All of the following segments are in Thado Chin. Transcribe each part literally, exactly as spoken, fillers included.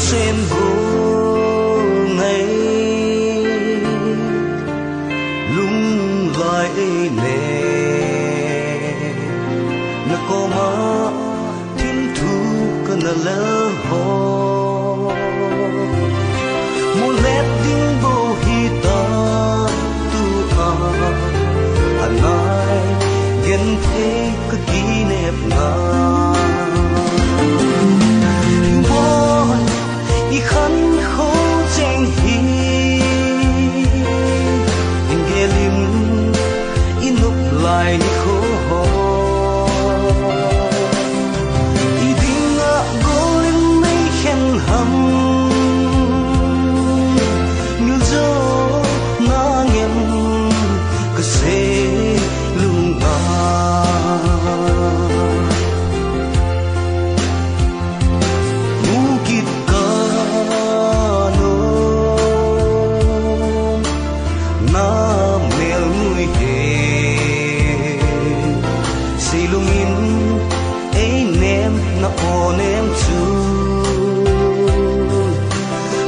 Sen go ngai lunglai ei ne na koma thim thu ka na lel ho. Mulet ding bo hi ta tu a anai gen thei ka kinep na. Boy, i khan kho cheng hi, in gelin i nop lai ni kho ho. I dinga golin nei khen ham, mil jo na ngen ka se lunga. Mu kit ka no na mel mui he. Seilungin ei nem na o nem chu.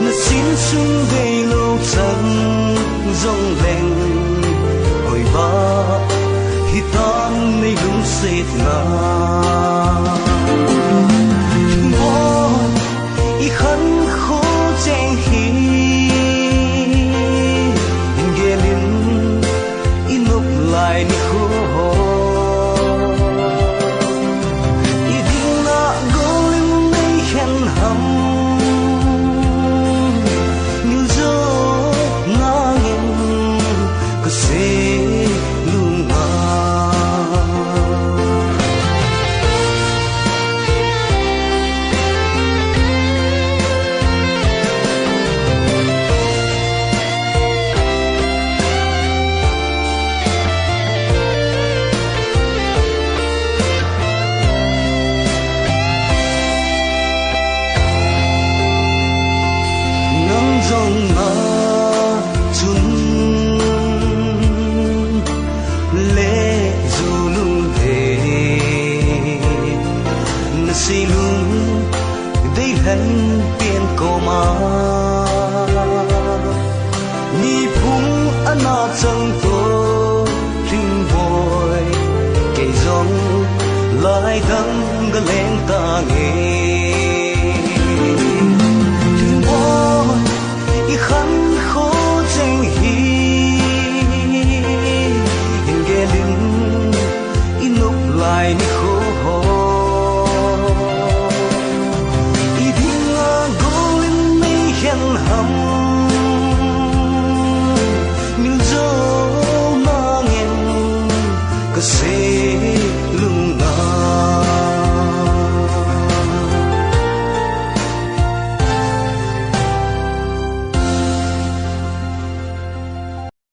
Na sin sung vei lo chan jong leng, hoi ba hi tan nei lungset na. Boy, i khan kho cheng hi, in gelin i nop lai ni kho ho. I dinga golin nei khen ham, mil jo na ngen ka se lunga. Nang jong na chun le ju lung de, na seilung dei lhen pian koma. Ni phung ana chang to, Thingboi, kei jong lai dang ga leng ta nge.